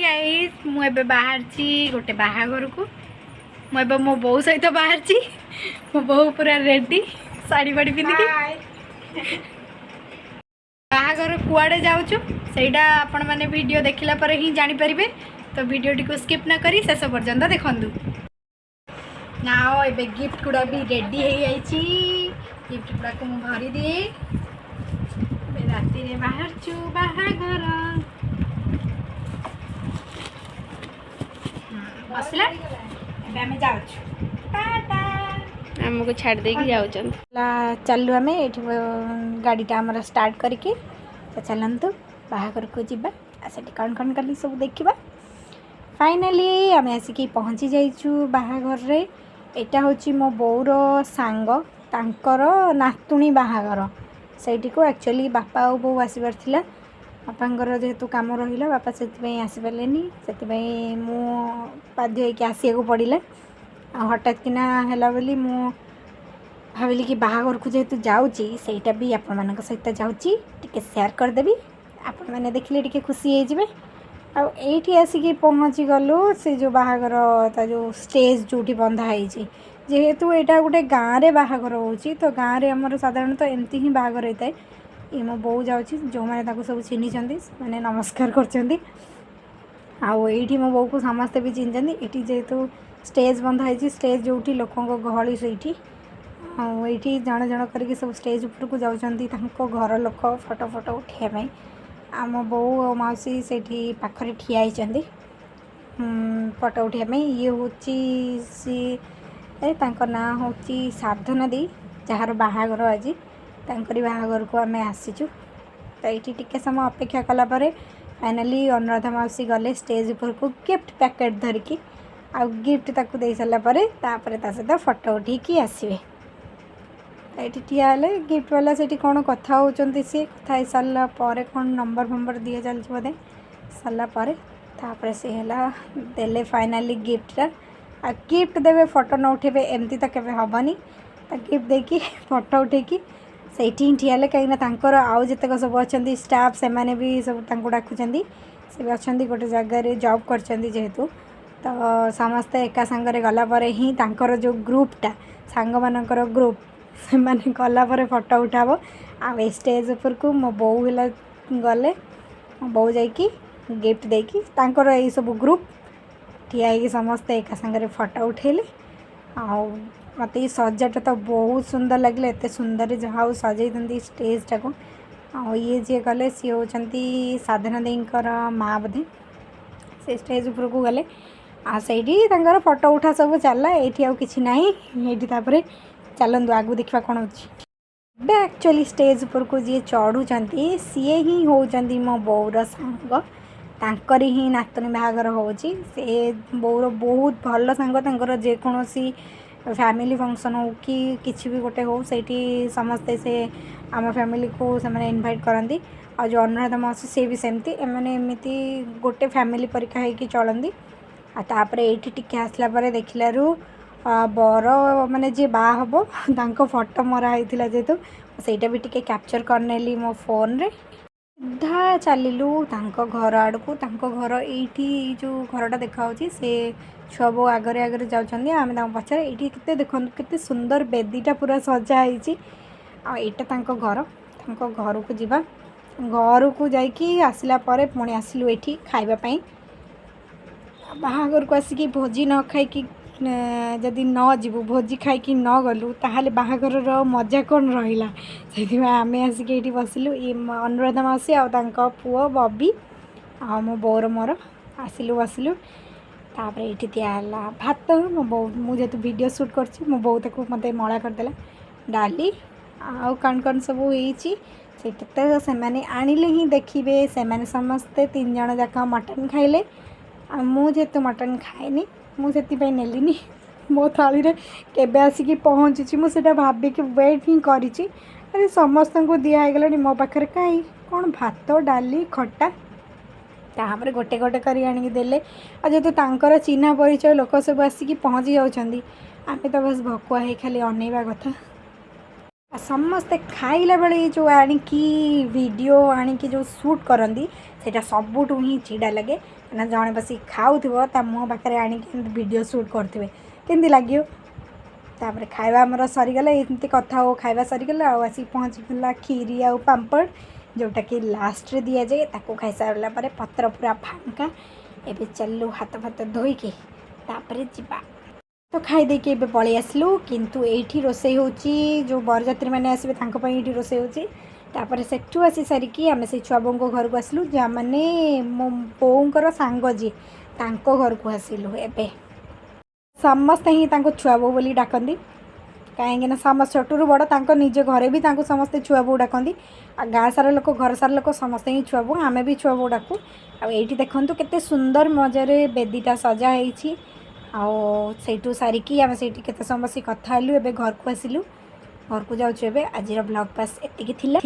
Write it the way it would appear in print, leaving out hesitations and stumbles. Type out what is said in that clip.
Guys, ମୁଁ ଏବେ ବାହାରିଛି ଗୋଟେ ବାହାଘରକୁ। ମୁଁ ଏବେ ମୋ ବୋଉ ସହିତ ବାହାରିଛି। ମୋ ବୋଉ ପୁରା ରେଡ଼ି, ଶାଢ଼ୀ ଫାଢ଼ୀ ପିନ୍ଧିକି। ବାହାଘର କୁଆଡ଼େ ଯାଉଛୁ, ସେଇଟା ଆପଣମାନେ ଭିଡ଼ିଓ ଦେଖିଲା ପରେ ହିଁ ଜାଣିପାରିବେ। ତ ଭିଡ଼ିଓଟିକୁ ସ୍କିପ୍ ନ କରି ଶେଷ ପର୍ଯ୍ୟନ୍ତ ଦେଖନ୍ତୁ ନା। ଏବେ ଗିଫ୍ଟ ଗୁଡ଼ା ବି ରେଡ଼ି ହେଇଯାଇଛି। ଗିଫ୍ଟ ଗୁଡ଼ାକୁ ମୁଁ ଭରିଦିଏ। ଏବେ ରାତିରେ ବାହାରିଛୁ ବାହାଘର। ବସିଲା, ଏବେ ଆମେ ଯାଉଛୁ। ଟାଟା। ଆମକୁ ଛାଡ଼ି ଦେଇକି ଯାଉଛନ୍ତି। ହେଲା, ଚାଲୁ। ଆମେ ଏଇଠି ଗାଡ଼ିଟା ଆମର ଷ୍ଟାର୍ଟ କରିକି ତ ଚାଲନ୍ତୁ, ବାହାଘରକୁ ଯିବା ଆଉ ସେଠି କ'ଣ କ'ଣ କଲି ସବୁ ଦେଖିବା। ଫାଇନାଲି ଆମେ ଆସିକି ପହଞ୍ଚି ଯାଇଛୁ ବାହାଘରରେ। ଏଇଟା ହେଉଛି ମୋ ବୋଉର ସାଙ୍ଗ, ତାଙ୍କର ନାତୁଣୀ ବାହାଘର। ସେଇଠିକୁ ଆକ୍ଚୁଆଲି ବାପା ଆଉ ବୋଉ ଆସିବାର ଥିଲା। ବାପାଙ୍କର ଯେହେତୁ କାମ ରହିଲା, ବାପା ସେଥିପାଇଁ ଆସିପାରିଲେନି। ସେଥିପାଇଁ ମୁଁ ବାଧ୍ୟ ହେଇକି ଆସିବାକୁ ପଡ଼ିଲା। ଆଉ ହଠାତ୍ କିନା ହେଲା ବୋଲି ମୁଁ ଭାବିଲି କି ବାହାଘରକୁ ଯେହେତୁ ଯାଉଛି, ସେଇଟା ବି ଆପଣମାନଙ୍କ ସହିତ ଯାଉଛି, ଟିକେ ସେୟାର କରିଦେବି। ଆପଣମାନେ ଦେଖିଲେ ଟିକେ ଖୁସି ହେଇଯିବେ। ଆଉ ଏଇଠି ଆସିକି ପହଞ୍ଚିଗଲୁ, ସେ ଯେଉଁ ବାହାଘର ତା ଯେଉଁ ଷ୍ଟେଜ୍ ଯେଉଁଠି ବନ୍ଧା ହେଇଛି। ଯେହେତୁ ଏଇଟା ଗୋଟେ ଗାଁରେ ବାହାଘର ହେଉଛି, ତ ଗାଁରେ ଆମର ସାଧାରଣତଃ ଏମିତି ହିଁ ବାହାଘର ହେଇଥାଏ। ଇଏ ମୋ ବୋଉ ଯାଉଛି। ଯେଉଁମାନେ ତାକୁ ସବୁ ଚିହ୍ନିଛନ୍ତି, ସେମାନେ ନମସ୍କାର କରୁଛନ୍ତି। ଆଉ ଏଇଠି ମୋ ବୋଉକୁ ସମସ୍ତେ ବି ଚିହ୍ନିଛନ୍ତି। ଏଠି ଯେହେତୁ ଷ୍ଟେଜ୍ ବନ୍ଧା ହେଇଛି, ଷ୍ଟେଜ୍ ଯେଉଁଠି ଲୋକଙ୍କ ଗହଳି ସେଇଠି। ଆଉ ଏଇଠି ଜଣ ଜଣ କରିକି ସବୁ ଷ୍ଟେଜ୍ ଉପରକୁ ଯାଉଛନ୍ତି ତାଙ୍କ ଘର ଲୋକ ଫଟୋ ଫଟୋ ଉଠାଇବା ପାଇଁ। ଆମ ବୋଉ ଆଉ ମାଉସୀ ସେଇଠି ପାଖରେ ଠିଆ ହେଇଛନ୍ତି ଫଟୋ ଉଠାଇବା ପାଇଁ। ଇଏ ହେଉଛି ସିଏ, ତାଙ୍କ ନାଁ ହେଉଛି ସାଧନା ଦେଇ, ଯାହାର ବାହାଘର ଆଜି। ତାଙ୍କରି ବାହାଘରକୁ ଆମେ ଆସିଛୁ। ତ ଏଇଠି ଟିକେ ସମୟ ଅପେକ୍ଷା କଲା ପରେ ଫାଇନାଲି ଅନୁରାଧା ମାଉସୀ ଗଲେ ଷ୍ଟେଜ୍ ଉପରକୁ ଗିଫ୍ଟ ପ୍ୟାକେଟ୍ ଧରିକି। ଆଉ ଗିଫ୍ଟ ତାକୁ ଦେଇ ସାରିଲା ପରେ ତାପରେ ତା ସହିତ ଫଟୋ ଉଠେଇକି ଆସିବେ। ତ ଏଇଠି ଠିଆ ହେଲେ ଗିଫ୍ଟ ବାଲା, ସେଇଠି କ'ଣ କଥା ହେଉଛନ୍ତି ସିଏ। କଥା ହେଇସାରିଲା ପରେ କ'ଣ ନମ୍ବର ଫମ୍ବର ଦିଆ ଚାଲିଛି ବୋଧେ। ସରିଲା ପରେ ତାପରେ ସେ ହେଲା ଦେଲେ ଫାଇନାଲି ଗିଫ୍ଟଟା। ଆଉ ଗିଫ୍ଟ ଦେବେ, ଫଟୋ ନ ଉଠେଇବେ, ଏମିତି ତ କେବେ ହେବନି। ତ ଗିଫ୍ଟ ଦେଇକି ଫଟୋ ଉଠେଇକି ସେଇଠି ହିଁ ଠିଆ ହେଲେ, କାହିଁକିନା ତାଙ୍କର ଆଉ ଯେତେକ ସବୁ ଅଛନ୍ତି ଷ୍ଟାଫ୍, ସେମାନେ ବି ସବୁ ତାଙ୍କୁ ଡାକୁଛନ୍ତି। ସେ ବି ଅଛନ୍ତି ଗୋଟେ ଜାଗାରେ ଜବ୍ କରିଛନ୍ତି ଯେହେତୁ, ତ ସମସ୍ତେ ଏକା ସାଙ୍ଗରେ ଗଲା ପରେ ହିଁ ତାଙ୍କର ଯେଉଁ ଗ୍ରୁପ୍ଟା, ସାଙ୍ଗମାନଙ୍କର ଗ୍ରୁପ୍, ସେମାନେ ଗଲା ପରେ ଫଟୋ ଉଠାହବ। ଆଉ ଏ ଷ୍ଟେଜ୍ ଉପରକୁ ମୋ ବୋଉ ହେଲା ଗଲେ। ମୋ ବୋଉ ଯାଇକି ଗିଫ୍ଟ ଦେଇକି ତାଙ୍କର ଏଇସବୁ ଗ୍ରୁପ୍ ଠିଆ ହେଇକି ସମସ୍ତେ ଏକା ସାଙ୍ଗରେ ଫଟୋ ଉଠେଇଲେ। ଆଉ ମୋତେ ଏଇ ସଜାଟା ତ ବହୁତ ସୁନ୍ଦର ଲାଗିଲା। ଏତେ ସୁନ୍ଦର ଯାହା ହଉ ସଜେଇଛନ୍ତି ଷ୍ଟେଜ୍ଟାକୁ। ଆଉ ଇଏ ଯିଏ ଗଲେ, ସିଏ ହେଉଛନ୍ତି ସାଧନା ଦେଇଙ୍କର ମା ବୋଧେ। ସେ ଷ୍ଟେଜ୍ ଉପରକୁ ଗଲେ ଆଉ ସେଇଠି ତାଙ୍କର ଫଟୋ ଉଠା ସବୁ ଚାଲିଲା। ଏଇଠି ଆଉ କିଛି ନାହିଁ ଏଇଠି। ତାପରେ ଚାଲନ୍ତୁ, ଆଗକୁ ଦେଖିବା କ'ଣ ଅଛି। ଏବେ ଆକ୍ଚୁଆଲି ଷ୍ଟେଜ୍ ଉପରକୁ ଯିଏ ଚଢ଼ୁଛନ୍ତି, ସିଏ ହିଁ ହେଉଛନ୍ତି ମୋ ବୋଉର ସାଙ୍ଗ। ତାଙ୍କରି ହିଁ ନାତୁଣୀ ବାହାଘର ହେଉଛି। ସେ ବୋଉର ବହୁତ ଭଲ ସାଙ୍ଗ। ତାଙ୍କର ଯେକୌଣସି ଫ୍ୟାମିଲି ଫଙ୍କସନ୍ ହେଉ କି କିଛି ବି ଗୋଟେ ହେଉ, ସେଇଠି ସମସ୍ତେ ସେ ଆମ ଫ୍ୟାମିଲିକୁ ସେମାନେ ଇନଭାଇଟ୍ କରନ୍ତି। ଆଉ ଯେଉଁ ଅନୁରାଧା ମାଉସୀ, ସେ ବି ସେମିତି। ଏମାନେ ଏମିତି ଗୋଟେ ଫ୍ୟାମିଲି ପରିକା ହେଇକି ଚଳନ୍ତି। ଆଉ ତାପରେ ଏଇଠି ଟିକେ ଆସିଲା ପରେ ଦେଖିଲାରୁ ବର ମାନେ ଯିଏ ବାହା ହେବ, ତାଙ୍କ ଫଟୋ ମରା ହେଇଥିଲା ଯେହେତୁ, ସେଇଟା ବି ଟିକେ କ୍ୟାପଚର୍ କରିନେଲି ମୋ ଫୋନ୍ରେ। ସିଧା ଚାଲିଲୁ ତାଙ୍କ ଘର ଆଡ଼କୁ। ତାଙ୍କ ଘର ଏଇଠି, ଯେଉଁ ଘରଟା ଦେଖାହେଉଛି। ସେ ଛୁଆ ବୋଉ ଆଗରେ ଆଗରେ ଯାଉଛନ୍ତି, ଆମେ ତାଙ୍କ ପଛରେ। ଏଇଠି କେତେ ଦେଖନ୍ତୁ, କେତେ ସୁନ୍ଦର ବେଦୀଟା ପୁରା ସଜା ହେଇଛି। ଆଉ ଏଇଟା ତାଙ୍କ ଘର। ତାଙ୍କ ଘରକୁ ଯିବା। ଘରକୁ ଯାଇକି ଆସିଲା ପରେ ପୁଣି ଆସିଲୁ ଏଇଠି ଖାଇବା ପାଇଁ। ବାହାଘରକୁ ଆସିକି ଭୋଜି ନ ଖାଇକି ଯଦି ନ ଯିବୁ, ଭୋଜି ଖାଇକି ନ ଗଲୁ, ତାହେଲେ ବାହାଘରର ମଜା କ'ଣ ରହିଲା? ସେଥିପାଇଁ ଆମେ ଆସିକି ଏଇଠି ବସିଲୁ। ଇଏ ଅନୁରାଧା ମାଉସୀ ଆଉ ତାଙ୍କ ପୁଅ ବବି ଆଉ ମୋ ବୋଉର ମୋର ଆସିଲୁ, ବସିଲୁ। ତାପରେ ଏଇଠି ଦିଆହେଲା ଭାତ। ମୋ ବୋଉ, ମୁଁ ଯେହେତୁ ଭିଡ଼ିଓ ସୁଟ୍ କରୁଛି, ମୋ ବୋଉ ତାକୁ ମୋତେ ମଳା କରିଦେଲା। ଡାଲି ଆଉ କ'ଣ କ'ଣ ସବୁ ହେଇଛି, ସେଇଟା ତ ସେମାନେ ଆଣିଲେ ହିଁ ଦେଖିବେ। ସେମାନେ ସମସ୍ତେ ତିନି ଜଣ ଯାକ ମଟନ୍ ଖାଇଲେ। ଆଉ ମୁଁ ଯେହେତୁ ମଟନ୍ ଖାଏନି, ମୁଁ ସେଥିପାଇଁ ନେଲିନି। ମୋ ଥାଳିରେ କେବେ ଆସିକି ପହଞ୍ଚୁଛି, ମୁଁ ସେଇଟା ଭାବିକି ୱେଟ୍ ହିଁ କରିଛି। ଆରେ, ସମସ୍ତଙ୍କୁ ଦିଆ ହେଇଗଲାଣି, ମୋ ପାଖରେ କାହିଁ? କ'ଣ ଭାତ, ଡାଲି, ଖଟା। ତାପରେ ଗୋଟେ ଗୋଟେ କରି ଆଣିକି ଦେଲେ। ଆଉ ଯେହେତୁ ତାଙ୍କର ଚିହ୍ନା ପରିଚୟ ଲୋକ ସବୁ ଆସିକି ପହଞ୍ଚି ଯାଉଛନ୍ତି, ଆମେ ତ ବାସ୍ ଭକୁଆ ହେଇ ଖାଲି ଅନେଇବା କଥା। ଆଉ ସମସ୍ତେ ଖାଇଲା ବେଳେ ଏଇ ଯେଉଁ ଆଣିକି ଭିଡ଼ିଓ ଆଣିକି ଯେଉଁ ସୁଟ୍ କରନ୍ତି, ସେଇଟା ସବୁଠୁ ହିଁ ଚିଡ଼ା ଲାଗେ। କାହିଁକିନା ଜଣେ ବସିକି ଖାଉଥିବ, ତା ମୁହଁ ପାଖରେ ଆଣିକି ଏମିତି ଭିଡ଼ିଓ ସୁଟ୍ କରୁଥିବେ, କେମିତି ଲାଗିବ? ତାପରେ ଖାଇବା ଆମର ସରିଗଲା। ଏମିତି କଥା ହଉ ଖାଇବା ସରିଗଲା। ଆଉ ଆସିକି ପହଞ୍ଚିଗଲା କ୍ଷୀରି ଆଉ ପାମ୍ପଡ଼, ଯେଉଁଟାକି ଲାଷ୍ଟରେ ଦିଆଯାଏ। ତାକୁ ଖାଇସାରିଲା ପରେ ପତ୍ର ପୁରା ଫାଙ୍କା। ଏବେ ଚାଲୁ, ହାତ ଫାତ ଧୋଇକି ତାପରେ ଯିବା। ତ ଖାଇଦେଇକି ଏବେ ପଳେଇ ଆସିଲୁ। କିନ୍ତୁ ଏଇଠି ରୋଷେଇ ହେଉଛି, ଯେଉଁ ବରଯାତ୍ରୀମାନେ ଆସିବେ ତାଙ୍କ ପାଇଁ ଏଇଠି ରୋଷେଇ ହେଉଛି। ତାପରେ ସେଠୁ ଆସି ସାରିକି ଆମେ ସେଇ ଛୁଆ ବୋଉଙ୍କ ଘରକୁ ଆସିଲୁ, ଯେଉଁମାନେ ମୋ ବୋଉଙ୍କର ସାଙ୍ଗ ଯିଏ, ତାଙ୍କ ଘରକୁ ଆସିଲୁ। ଏବେ ସମସ୍ତେ ହିଁ ତାଙ୍କୁ ଛୁଆ ବୋଉ ବୋଲି ଡାକନ୍ତି, କାହିଁକିନା ସମସ୍ତେ ଛୋଟରୁ ବଡ଼, ତାଙ୍କ ନିଜ ଘରେ ବି ତାଙ୍କୁ ସମସ୍ତେ ଛୁଆ ବୋଉ ଡାକନ୍ତି। ଆଉ ଗାଁ ସାରା ଲୋକ, ଘର ସାରା ଲୋକ ସମସ୍ତେ ହିଁ ଛୁଆ ବୋଉ, ଆମେ ବି ଛୁଆ ବୋଉ ଡାକୁ। ଆଉ ଏଇଠି ଦେଖନ୍ତୁ କେତେ ସୁନ୍ଦର ମଜାରେ ବେଦିଟା ସଜା ହେଇଛି। ଆଉ ସେଇଠୁ ସାରିକି ଆମେ ସେଇଠି କେତେ ସମୟ ବସି କଥା ହେଲୁ। ଏବେ ଘରକୁ ଆସିଲୁ, ଘରକୁ ଯାଉଛୁ ଏବେ। ଆଜିର ବ୍ଲଗ୍ ବାସ୍ ଏତିକି ଥିଲା।